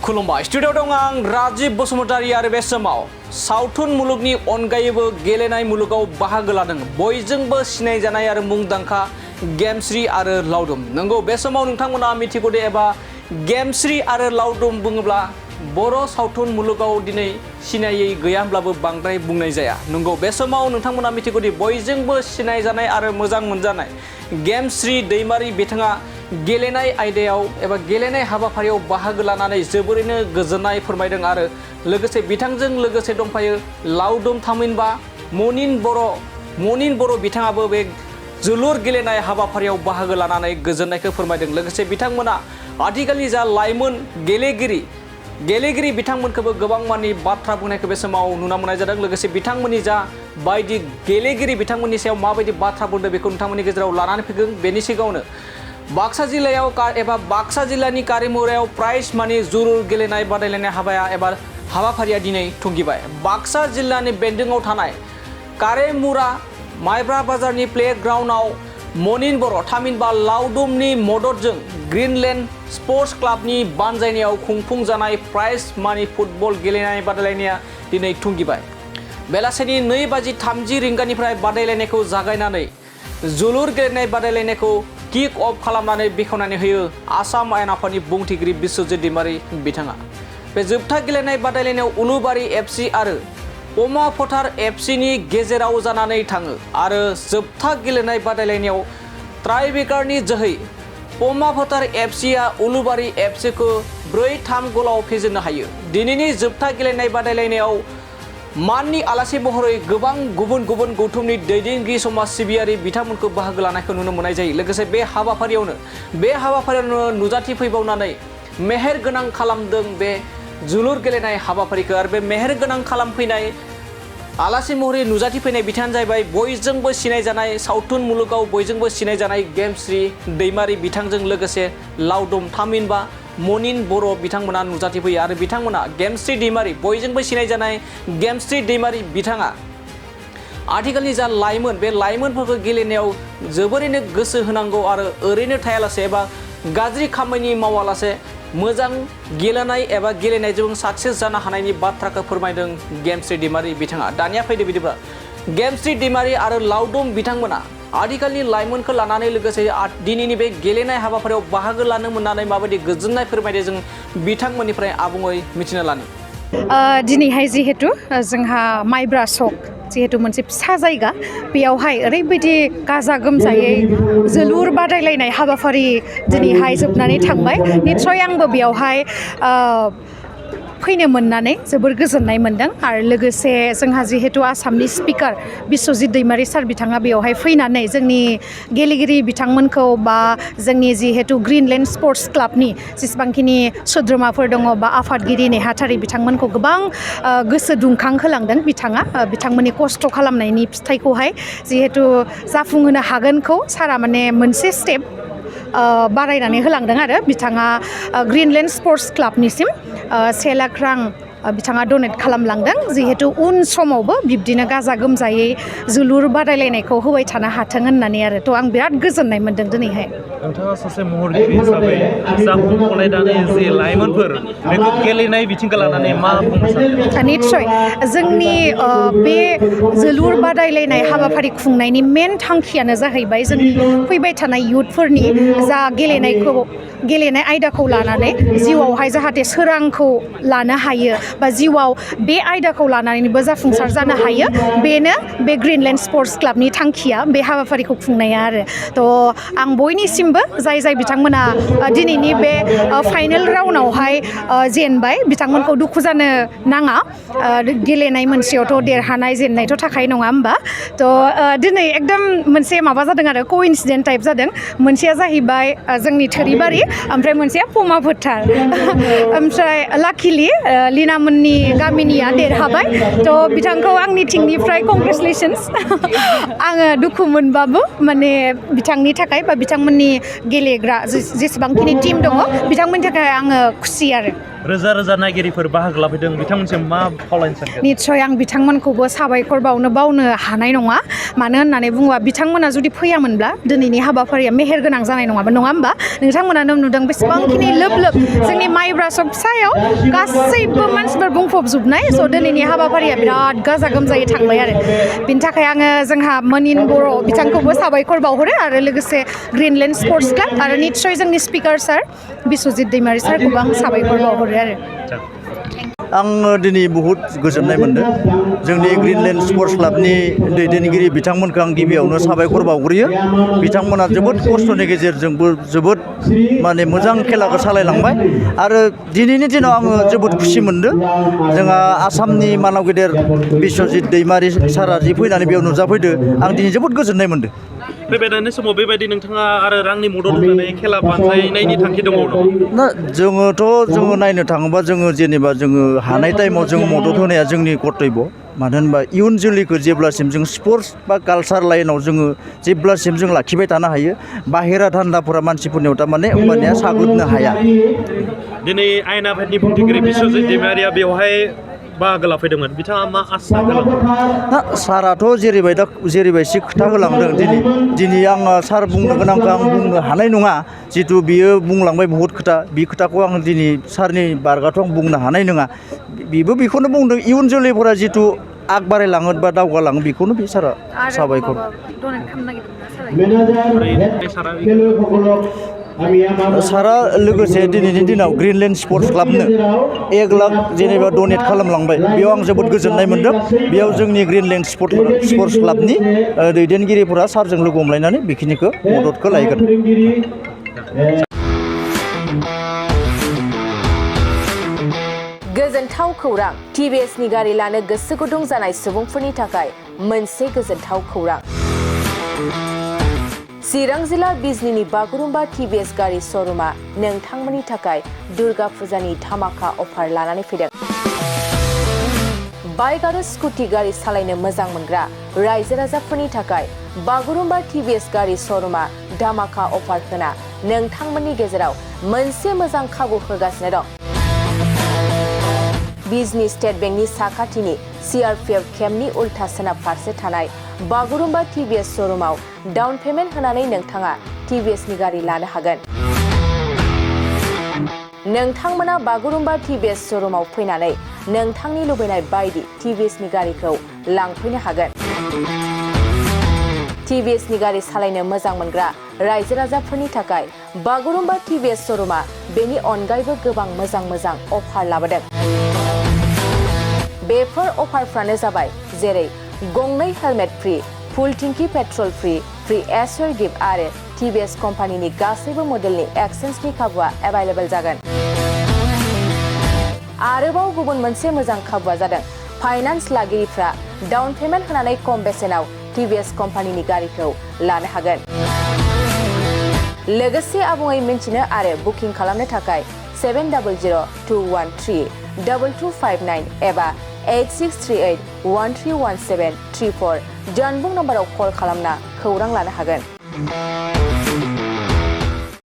खुलुमबाय स्टुडिअ दं आं राजीव बसुमतारी आरो बे समाव सावथुन मुलुगनि अनगायैबो गेलेनाय मुलुगाव बाहागो लादों बयजोंबो सिनायजानाय आरो मुंदांखा गेमस्रि आरो लावदुम। नंगौ बे समाव नोंथांमोना मिथिगौ दे एबा गेमस्रि आरो लावदुम बुङोब्ला बर' सावथुन मुलुगाव दिनै सिनायै गैया होनब्लाबो बांद्राय बुंनाय जाया। नंगौ बे समाव नोंथांमोना मिथिगौ दि बयजोंबो सिनायजानाय आरो मोजां मोनजानाय गेमस्रि दैमारि बिथाङा गेलेनाय आयदायाव एबा गेलेनाय हाबाफारियाव बाहागो लानानै जोबोरैनो गोजोननाय फोरमायदों आरो लोगोसे बिथांजों लोगोसे दंफायो लावदुम थामहिनबा मनिन बर' बिथाङाबो बे जोलुर गेलेनाय हाबाफारियाव बाहागो लानानै गोजोननायखौ फोरमायदों। लोगोसे बिथांमोना आथिखालनि जा लाइमोन गेलेगिरि बिथांमोनखौबो गोबां मानि बाथ्रा बुंनायखौ बे समाव नुनो मोननाय जादों। लोगोसे बिथांमोननि जा बायदि गेलेगिरि बिथांमोननि सायाव माबायदि बाथ्रा बुंदों बेखौ नोंथांमोननि गेजेराव लानानै फैगोन। बेनि सिगाङावनो बाक्सा जिल्लायाव एबा बाक्सा जिल्लानि कारिमुरायाव प्राइज मानि जोलुर गेलेनाय बादायलायनाय हाबाफारिया दिनै थुंगिबाय। बाक्सा जिल्लानि बेन्दोङाव थानाय कारेमुरा माइब्रा बाजारनि प्लेग्राउन्डआव मनिन बर' थामहिनबा लावदुमनि मददजों ग्रीनलेण्ड स्पर्ट्स क्लाबनि बानजायनायाव खुंफुंजानाय प्राइज मानि फुटबल गेलेनाय बादायलायनाया दिनै थुंगिबाय। बेलासिनि 2:30 रिंगानिफ्राय बादायलायनायखौ जागायनानै जोलुर गेलेनाय बादायलायनायखौ किक अफ खालामनानै बेखेवनानै होयो आसाम आयेन आफादनि बुंथिगिरि बिस्वजित दैमारि बिथाङा। बे जोबथा गेलेनाय बादायलायनायाव उलुबारि एफसि आरो पमा फोथार एफसिनि गेजेराव जानानै थाङो आरो जोबथा गेलेनाय बादायलायनायाव ट्राइब्रेकारनि जोहै पमा फोथार एफसिआ उलुबारि एफसिखौ 4-3 गलाव फेजेननो हायो। दिनैनि जोबथा गेलेनाय बादायलायनायाव माननि आलासि महरै गोबां गुबुन गुबुन गौथुमनि दैदेनगिरि समाज सिबियारि बिथांमोनखौ बाहागो लानायखौ नुनो मोननाय जायो। लोगोसे बे हाबाफारियावनो नुजाथि फैबावनानै मेहेर गोनां खालामदों बे जोलुर गेलेनाय हाबाफारिखौ। आरो बे मेहेर गोनां खालामफैनाय आलासि महरै नुजाथिफैनाय बिथाङानो जाहैबाय बयजोंबो सिनायजानाय सावथुन मुलुगाव बयजोंबो सिनायजानाय गेमस्रि दैमारि बिथांजों लोगोसे लावदुम थामहिनबा मनिन बर' बिथांमोना नुजाथिफैयो आरो बिथांमोना गेमस्रि दैमारि बयजोंबो सिनायजानाय गेमस्रि दैमारि बिथाङा आथिखालनि जा लाइमोन बे लाइमोनफोरखौ गेलेनायाव जोबोरैनो गोसो होनांगौ आरो ओरैनो थायालासे एबा गाज्रि खामानि मावालासे मोजां गेलेनाय एबा गेलेनायजों साक्सेस जानो हानायनि बाथ्राखौ फोरमायदों गेमस्रि दैमारि बिथाङा। दानिया फैदो बिदिब्ला गेमस्रि दैमारि आरो लावदुम बिथांमोना आथिखालनि लाइमोनखौ लानानै लोगोसे दिनैनि बे गेलेनाय हाबाफारियाव बाहागो लानो मोननानै माबायदि गोजोननाय फोरमायदों जों बिथांमोननिफ्राय आबुङै मिथिना लानो। दिनैहाय जिहेतु जोंहा माइब्रा सक जिहेतु मोनसे फिसा जायगा बेयावहाय ओरैबायदि गाजा गोमजायै जोलुर बादायलायनाय हाबाफारि दिनैहाय जोबनानै थांबाय। निस्सय आंबो बेयावहाय फैनो मोननानै जोबोर गोजोननाय मोनदों आरो लोगोसे जोंहा जिहेतु आसामनि स्पिकार बिस्वजित दैमारि सार बिथाङा बेयावहाय फैनानै जोंनि गेलेगिरि बिथांमोनखौ बा जोंनि जिहेतु ग्रीनलेण्ड स्पर्ट्स क्लाबनि जेसेबांखिनि सोद्रोमाफोर दङ बा आफादगिरि नेहाथारि बिथांमोनखौ गोबां गोसो दुंखांहोलांदों बिथांमोननि खस्थ' खालामनायनि फिथाइखौहाय जिहेतु जाफुंहोनो हागोनखौ सारा माने मोनसे स्टेप बारायनानै होलांदों आरो बिथाङा ग्रीनलेण्ड स्पर्ट्स क्लाबनिसिम 1 लाख रां बिथाङा डनेट खालामलांदों जिहेतु उन समावबो बिब्दिनो गाजा गोमजायै जोलुर बादायलायनायखौ होबाय थानो हाथों होननानै आरो आं बिराद गोजोननाय मोन्दों दिनैहाय। नोंथाङा सासे महरगिरि हिसाबै जाखांफुनाय जि लाइमोनफोर बेखौ गेलेनाय बिथिंखौ लानानै मा बुंनो सानो? निस्सय जोंनि बे जोलुर बादायलायनाय हाबाफारि खुंनायनि मेन थांखियानो जाहैबाय जोंनि फैबाय थानाय इयुथफोरनि जा गेलेनाय आयदाखौ लानानै जिउआवहाय जाहाथे सोरांखौ लानो हायो बा जिउआव बे आयदाखौ लानानैबो जाफुंसार जानो हायो बेनो बे ग्रीनलेण्ड स्पर्ट्स क्लाबनि थांखिया बे हाबाफारिखौ खुंनाया आरो आं बयनिसिमबो जाय बिथांमोना दिनैनि बे फाइनेल राउन्डआवहाय जेनबाय बिथांमोनखौ दुखु जानो नाङा। गेलेनाय मोनसेयावथ' देरहानाय जेननायथ' थाखाय नङा होमबा दिनै एकदम मोनसे माबा जादों आरो कइन्सिडेन्ट टाइप जादों। मोनसेया जाहैबाय जोंनि थोरिबारि ओमफ्राय मोनसेया पमा फोथार ओमफ्राय लाकिलि लिनामोननि गामिनिया देरहाबाय बिथांखौ आंनि थिंनिफ्राय कंग्रेचुलेसन्स। आङो दुखु मोनबाबो माने बिथांनि थाखाय बा बिथांमोननि गेलेग्रा जेसेबांखिनि टिम दङ बिथांमोननि थाखाय आङो खुसि आरो। रोजा रोजा नायगिरिफोर बाहागो लाफैदों बिथांमोनसिम मा खावलायनो सानगोन? निस्सय आं बिथांमोनखौबो साबायखर बावनो हानाय नङा। मानो होननानै बुङोबा बिथांमोना जुदि फैयामोनब्ला दिनैनि हाबाफारिया मेहेर गोनां जानाय नङामोन नङा होमबा? नोंथांमोनानो नुदों बेसेबांखिनि लोब लोब जोंनि माइब्रा सबसायाव गासैबो मानसिफोर बुंफबजोबनाय स' दिनैनि हाबाफारिया बिराद गाजा गोमजायै थांबाय आरो बिनि थाखाय आङो जोंहा मनिन बर' बिथांखौबो साबायखर बावहरो आरो लोगोसे ग्रिनलेण्ड स्पर्ट्स क्लाब आरो निस्सय जोंनि स्पिकार सार बिस्वजित दैमारि सारखौबो आं साबायखर बावहरो आरो आङो दिनै बहुद गोजोननाय मोन्दों जोंनि ग्रिनलेण्ड स्पर्ट्स क्लाबनि दैदेनगिरि बिथांमोनखौ आं गिबियावनो साबायखर बावग्रोयो बिथांमोना जोबोद खस्थ'नि गेजेरजोंबो जोबोद माने मोजां खेलाखौ सालायलांबाय आरो दिनैनि दिनाव आङो जोबोद खुसि मोन्दों जोंहा आसामनि मानाव गेदेर बिस्वजित दैमारि सारा जि फैनानै बेयाव नुजाफैदो आं दिनै जोबोद गोजोननाय मोन्दों फैबाय थानाय समाव बेबायदि नोंथाङा आरो रांनि मदद होनानै खेला बानजायनायनि थांखि दङ ना जोङो नायनो थाङोबा जोङो जेनेबा जोङो हानाय टाइमाव जों मदद होनाया जोंनि कर्तब्य मानो होनबा इयुन जोलैखौ जेब्लासिम जों स्पर्ट्स बा कालसार लाइनाव जोङो जेब्लासिम जों लाखिबाय थानो हायो बाहेरा धान्दाफोरा मानसिफोरनियाव थारमाने होमबानिया साग्लोबनो हाया दिनै आयेन आफादनि बुंथिगिरि बिस्वजित दैमारिया बेवहाय बाहागो लाफैदोंमोन बिथाङा मा आसा खालामो साराथ' जेरैबायदि खोथा होलांदों दिनै आङो सार बुंनो गोनांखौ आं बुंनो हानाय नङा जितु बियो बुंलांबाय बहुद खोथा बे खोथाखौ आं दिनै सारनि बारगाथ' आं बुंनो हानाय नङा बेबो बेखौनो बुंदों इयुन जोलैफोरा जितु आग बारायलाङो बा दावगालाङो बेखौनो बे सारा साबायखर सारा लोगोसे दिनैनि दिनाव ग्रिनलेण्ड स्पर्ट्स क्लाबनो 1 लाख जेनेबा डनेट खालामलांबाय बेयाव आं जोबोद गोजोननाय मोन्दों बेयाव जोंनि ग्रिनलेण्ड स्पर्ट्स क्लाबनि दैदेनगिरिफोरा सारजों लोगो हमलायनानै बेखिनिखौ मददखौ लायगोन गोजोनथाव खौरां टिभिएसनि गारि लानो गोसो गुदुं जानाय सुबुंफोरनि थाखाय मोनसे गोजोनथाव खौरां चिरां जिल्ला बिजनीनि बागुरुम्बा टिभिएस गारि श'रुमा नोंथांमोननि थाखाय दुर्गा फुजानि धामाका अफार लानानै फैदों बाइक आरो स्कुटि गारि सालायनो मोजां मोनग्रा रायजो राजाफोरनि थाखाय बागुरुम्बा टिभिएस गारि श'रुमा धामाका अफार होना नोंथांमोननि गेजेराव मोनसे मोजां खाबु होगासिनो दं बिजनी स्टेट बेंकनि साखाथिनि CRPF केम्पनि उल्था सोनाब फारसे थानाय बागुरुम्बा टिभिएस श'रुमाव डाउन पेमेन्ट होनानै नोंथाङा टिभिएसनि गारि लानो हागोन नोंथांमोना बागुरुम्बा टिभिएस श'रुमाव फैनानै नोंथांनि लुबैनाय बायदि टिभिएसनि गारिखौ लांफैनो हागोन टिभिएसनि गारि सालायनो मोजां मोनग्रा रायजो राजाफोरनि थाखाय बागुरुम्बा टिभिएस श'रुमा बेनि अनगायैबो गोबां मोजां अफार लाबोदों बेफोर अफारफ्रानो जाबाय जेरै गंनै हेलमेट फ्रि फुल टिंकि पेट्रल फ्रि एसवेर गिफ्ट आरो टिभिएस कम्पानिनि गासैबो मडेलनि एक्सचेन्जनि खाबुआ एभेलेबल जागोन आरोबाव गुबुन मोनसे मोजां खाबुआ जादों फाइनान्स लागिरिफ्रा डाउन पेमेन्ट होनानै खम बेसेनाव टिभिएस कम्पानिनि गारिखौ लानो हागोन लोगोसे आबुङै मिन्थिनो आरो बुकिं खालामनो थाखाय 7002132259 एबा 8638131734 जानबुं नम्बराव कल खालामना खौरां लानो हागोन